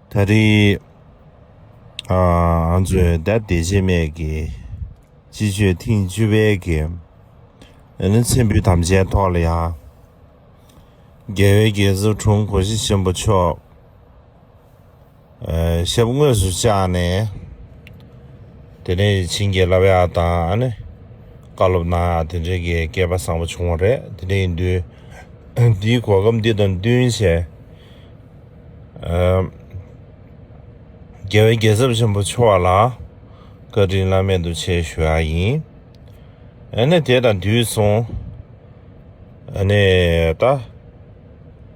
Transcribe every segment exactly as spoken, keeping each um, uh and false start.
ད་རེས་ཨ་ང་ཚོས་ད་བདེ་སྐྱིད་སྨད་ཀྱི་སྤྱི་སྤྱོད་ཐེངས་བཅུ་པའི་གི་ཨ་ནི་མཚན་འབུལ་དམ་བཅའི་ཐོག་ལ་ཡང་རྒྱལ་བའི་རྒྱལ་ཚབ་དྲུང་གོ་ཤྲི་ཆེན་པོ་མཆོག་ཨ་ཞབས་དངོས་སུ་བཅར་ནས། དེ་ནས་བྱིན་གྱིས་བརླབ་ཡག་དང་ཨ་ནི་བཀའ་སློབ་གནང་ཡག་དེ་འདྲའི་གི་སྐལ་པ་བཟང་པོ་བྱུང་བ་རེད། དེ་འདྲ་ཡིན་དུས་འདིའི་གོ་སྐབས་འདི་དང་བསྟུན་བྱས། ཨ་རྒྱལ་བའི་རྒྱལ་ཚབ་ཆེན་པོ་མཆོག་ལ་བཀའ་དྲིན་བླ་མེད་དུ་ཆེ་ཞུ་ཡག་ཡིན། ཨ་ནི་དེ་དང་དུས་མཚུངས། ཨ་ནི་ད་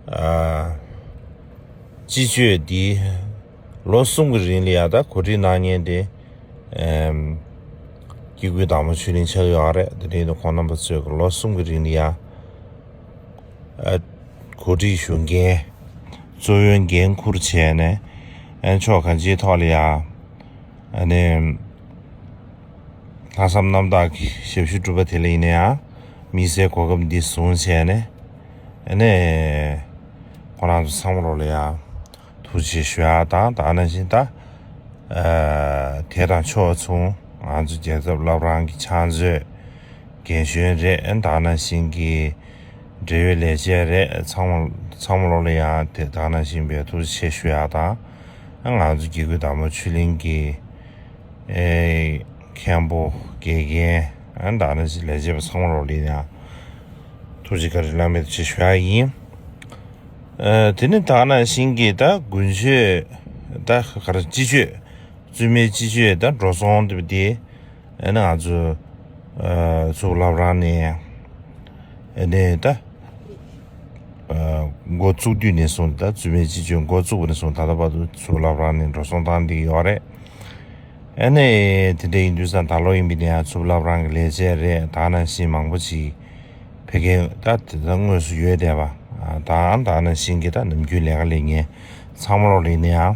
ཨ་སྤྱི་སྤྱོད་འདི་ལོ་གསུམ་གྱི་རིང་ལ་ཡ་ད་གོ་སྒྲིག་གནང་མཁན་དེ་ཨམ་སྐྱེ་དགུའི་བདག་མོ་ཆོས་གླིང་ཆགས་ཡོད་རེད། དེ་འདྲ་ཡིན་དུས་ཁོང་རྣམ་པ་ཚོས་ལོ་གསུམ་གྱི་རིང་ལ་ཡ་ཨ་གོ་སྒྲིག་ཞུ་མཁན་གཙོ་བོའི་འགན་འཁུར་བྱས་ནས་ཨ་ཕྱོགས་གང་ཅིའི་ཐོག་ལ་ཡ། ཨ་ནི། ལྷག་བསམ་རྣམ་དག་གིས་ཞབས་ཞུ་སྒྲུབ་པ་དེ་ལ་ཡིན་ན་ཡང་། དམིགས་བསལ་གོ་སྐབས་འདི་བཟུང་བྱས་ནས། ཨ་ནི། ཁོ་རང་ཚོ་ཚང་མ་ལོ་ལ་ཡང་། ཐུགས་རྗེ་ཆེ་ཞུ་ཡག་དང་ད་ག་ནང་བཞིན་ད། ཨ་དེ་དང་ཕྱོགས་མཚུངས་ང་ཚོ་རྒྱལ་ཚབ་བླ་བྲང་གི་ཕྱག་མཛོད། རྒན་གཞོན་རེད། ཨ་ནི་ད་ག་ནང་བཞིན་གྱི། འབྲེལ་ཡོད་ལས་བྱེད་རེད། ཚང་མ་ཚང་མ་ལོ་ལ་ཡང་དེ་ད་ག་ནང་བཞིན་པའི་ཐུགས་རྗེ་ཆེ་ཞུ་ཡག་དང་། ང་ཚོ་དགེ་བསྐོས་དམ་པ་ཆོས་གླིང་གི་ཨེ་མཁན་པོ་དགེ་རྒན་ཨ་ད་ག་ནང་བཞིན་ལས་བྱེད་པ་ཚང་མ་ལོ་ལ་ཡང་ཐུགས་རྗེ་བཀའ་དྲིན་བླ་མེད་ཆེ་ཞུ་ཡག་ཡིན། ཨེ་དེ་ནི་ད་ག་ནང་བཞིན་གྱི་ད་དགུན་ཆོས་ད་ག་རེ་སྤྱི་ཆོས་བཙུན་མའི་སྤྱི་ཆོས་ད་འགྲོ་སོང་དེ་དེ། ཨ་ནི་ང་ཚོ་ཨ་གཙུག་ལག་རང་ནས་ཨ་ནི་ད་ཨ་འགོ་བཙུགས་དུས་ནས་བཟུང་ད་བཙུན་མའི་སྤྱི་སྤྱོད་འགོ་བཙུགས་པ་ནས་བཟུང་ད་ལྟ་བར་དུ་གཙུག་ལག་རང་ནས་འགྲོ་སོང་བཏང་བསྡད་ཡོད་རེད། ཨ་ནི་དེ་འདྲ་ཡིན་དུས་ཙང་ད་ལོ་ཡིན་པ་ཡིན་ན་ཡང་གཙུག་ལག་རང་གི་ལས་བྱེད་རེད། ད་ག་ནང་བཞིན་མང་པོ་ཅིག་ཕ་གིར་ད་དེ་ད་དངོས་སུ་ཡོད་བསྡད་པ་ཨ་དང་ད་ག་ནང་བཞིན་གྱི་ད་ནམ་རྒྱུན་ལས་ཀ་ལས་མཁན་ཚང་མ་ལོ་ལ་ཡིན་ན་ཡང་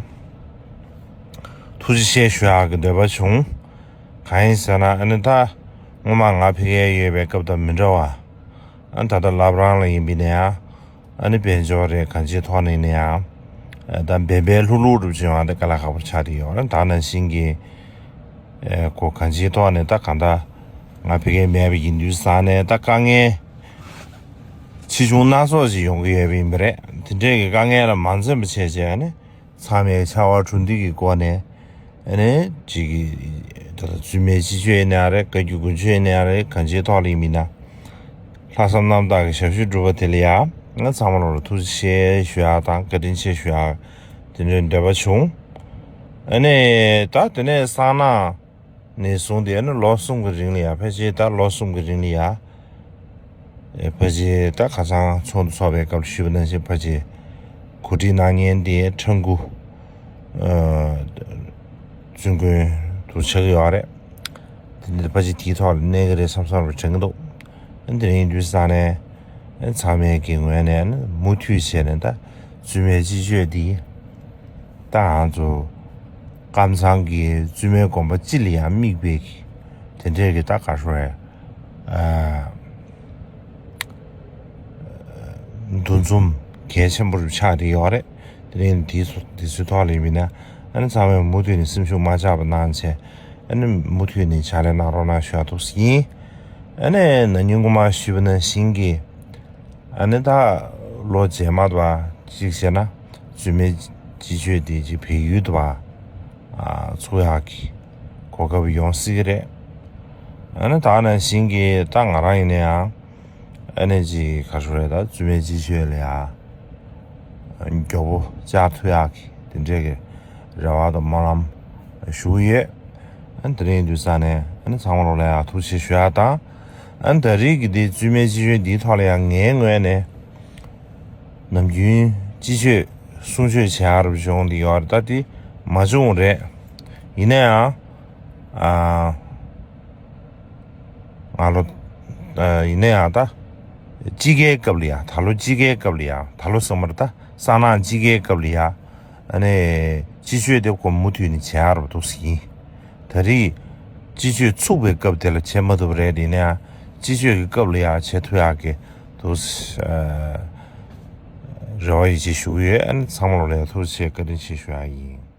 ཐུགས་རྗེ་ཆེ་ཞུ་ཡག་གི་འདོད་པ་བྱུང་། གང་ཡིན་ཟེར་ན་ཨ་ནི་ད་སྔོན་མ་ང་ཕ་གིར་ཡོད་པའི་སྐབས་དང་མི་འདྲ་བ། ཨ་ནི་ད་ལྟ་བླ་བྲང་ལ་ཡིན་པ་ཡིན་ན་ཡང་ཨ་ནི་དཔལ་འབྱོར་རེད་གང་ཅིའི་ཐོག་ནས་ཡིན་ན་ཡང་ཨ་ད་འབད་འབད་ལྷུག་ལྷུག་སྒྲུབ་བྱུང་ཡང་དེ་དཀའ་ལས་ཁག་པོ་ཆགས་བསྡད་ཡོད། ཨ་ནི་ད་ག་ནང་བཞིན་གྱི་ཨེ་གོ་གང་ཅིའི་ཐོག་ནས་ད་གང་ལྟར་ང་ཕ་གིར་མེད་པ་ཡིན་དུས་ཙང་ནས་ད་དཀའ་ངལ་ཆེ་ཆུང་སྣ་ཚོགས་ཤིག་ཡོང་གི་ཡོད་པ་ཡིན་པ་རེད། དེ་འདྲའི་གི་དཀའ་ངལ་ལ་མ་འཛེམས་པ་བྱས་བྱས་ནས་ཚང་མས་ཕྱར་བ་གྲུ་འདེགས་ཀྱི་སྒོ་ནས་ཨ་ནི་ཅིག་གི་ད་ལྟ་བཙུན་མའི་སྤྱི་སྤྱོད་ཡིན་ན་རེད། བཀའ་བརྒྱུད་དགུན་ཆོས་ཡིན་ན་རེད། གང་ཅིའི་ཐོག་ལ་ཡིན་མིན་ན་ལྷག་བསམ་རྣམ་དག་གི་ཞབས་ཞུ་སྒྲུབ་པ་དེ་ལ་ཡང་ང་ཚང་མ་ལོ་ལ་ཐུགས་རྗེ་ཆེ་ཞུ་ཡག་དང་བཀའ་དྲིན་ཆེ་ཞུ་ཡག་དེ་འདྲའི་འདོད་པ་བྱུང་། ཨ་ནི་ད་དེ་ནས་སང་ནང་ནས་བཟུང་སྟེ་ཨ་ནི་ལོ་གསུམ་གྱི་རིང་ལ་ཡ་ཕལ་ཆེར་ད་ལོ་གསུམ་གྱི་རིང་ལ་ཡ། ཨེ་ཕལ་ཆེར་ད་ཁ་སང་ཚོགས་འདུ་ཚོགས་པའི་སྐབས་ལ་ཞུས་པ་ནང་བཞིན་ཕལ་ཆེར་གོ་སྒྲིག་གནང་མཁན་དེ་ཁྲ་འགུ་ཨ་བཙུན་དགོན་དུ་ཆགས་ཀྱི་ཡོད་རེད། དེ་འདྲ་ཕལ་ཆེར་དེའི་ཐོག་ལ་གནས་ཀྱི་རེད་བསམ་བསམ་རེ་དྲན་གྱི་འདུག་ཨ་དེ་རིང་དུས་སང་ནས་ཨ་ཚང་མས་ཀྱི་ངོས་ནས་ཨ་ནི་མུ་མཐུད་བྱས་ནས་ད་བཙུན་མའི་སྤྱི་སྤྱོད་འདི་ད་ང་ཚོ་ཀམ་ཚང་གི་བཙུན་མའི་དགོན་པ་སྤྱི་ལ་ཡང་དམིགས་པའི་གི་དེ་འདྲའི་གི་ད་ག་རེ་ཟེར་ཨ། འདུ་འཛོམས་གལ་ཆེན་པོ་རུ་ཆགས་བསྡད་ཡོད་རེད། དེ་རིང་དེའི་སུ་དེ་ཚོའི་ཐོག་ལ་ཡིན་ན་ཨ་ནི་ཚང་མས་མུ་མཐུད་ནས་སེམས་ཤུགས་མ་ཆག་པ་གནང་བྱས་ཨ་ནི་མུ་མཐུད་ནས་ཕྱག་ལས་གནང་རོགས་གནང་ཞུ་ཡག་འདུག་ཟེར་ཡིན། ཨ་ནི་ན་ནིང་སྔོན་མ་ཞུས་པ་ནང་བཞིན་གྱི་ཨ་ནི་ད་ལོ་རྗེས་མ་བ་གཅིག་བྱས་ན་བཙུན་མའི་སྤྱི་སྤྱོད་དེ་ཅིག་བལ་ཡུལ་དུ་བ་ཚུགས་ཡག་གི་གོ་སྐབས་ཡོང་སྲིད་ཀྱི་རེད། ཨ་ནི་ད་ནང་བཞིན་གྱི་ད་ང་རང་ཡིན་ན་ཡང་། ཨ་ནི་ཅིག་ག་ཞུ་རེད་ད་བཙུན་མའི་སྤྱི་སྤྱོད་ལ་ཡ་མགྱོགས་པོ་བཅར་ཐུབ་ཡག་གི་དེ་འདྲས་ཀྱི་རེ་བ་དང་སྨོན་ལམ་ཞུ་གི་ཡོད། ཨ་ནི་དེ་རིང་དུས་ས་ནས་ཨ་ནི་ཚང་མ་ལོ་ལ་ཡ་ཐུགས་རྗེ་ཆེ་ཞུ་ཡག་དང་། ཨ་ནི་ད་རེས་ཀྱི་འདི་བཙུན་མའི་སྤྱི་སྤྱོད་འདིའི་ཐོག་ལ་ཡང་ངའི་ངོས་ནས་ནམ་རྒྱུན་སྤྱི་སྤྱོད་གསུང་ཆོས་བྱེད་ཡག་རུ་བྱུང་འདི་ཡོད་རེད་ད་འདི་མ་བྱུང་རེད། ཡིན་ན་ཡང་ཨ། ང་ལོ། ཡིན་ན་ཡང་ད། དཔྱིད་ཀའི་སྐབས་ལ་ཡ་ད་ལོ་དཔྱིད་ཀའི་སྐབས་ལ་ཡ་ད་ལོ་སང་མར་ད་སང་ནངས་དཔྱིད་ཀའི་སྐབས་ལ་ཡ། ཨ་ནི། སྤྱི་སྤྱོད་དེ་ཁོ་མུ་མཐུད་ནས་བྱེད་ཡག་རུ་འདུག་སེ་ཡིན། ད་རེས། སྤྱི་སྤྱོད་ཚུགས་པའི་སྐབས་དེ་ལ་བྱེད་མ་ཐུབ་རེད་ཡིན་ན་ཡང་། སྤྱི་སྤྱོད་ཀྱི་སྐབས་ལ་ཡ་བྱེད་ཐུབ་ཡག་གི་འདུག་སེ། རེ་བ་ཡིད་ཆེས་ཞུ་གི་ཡོད། ཨ་ནི་ཚང་མ་ལ་ལས་ཐུགས་རྗེ་ཆེ་བཀའ་དྲིན་ཆེ་ཞུ་ཡ་ཡིན།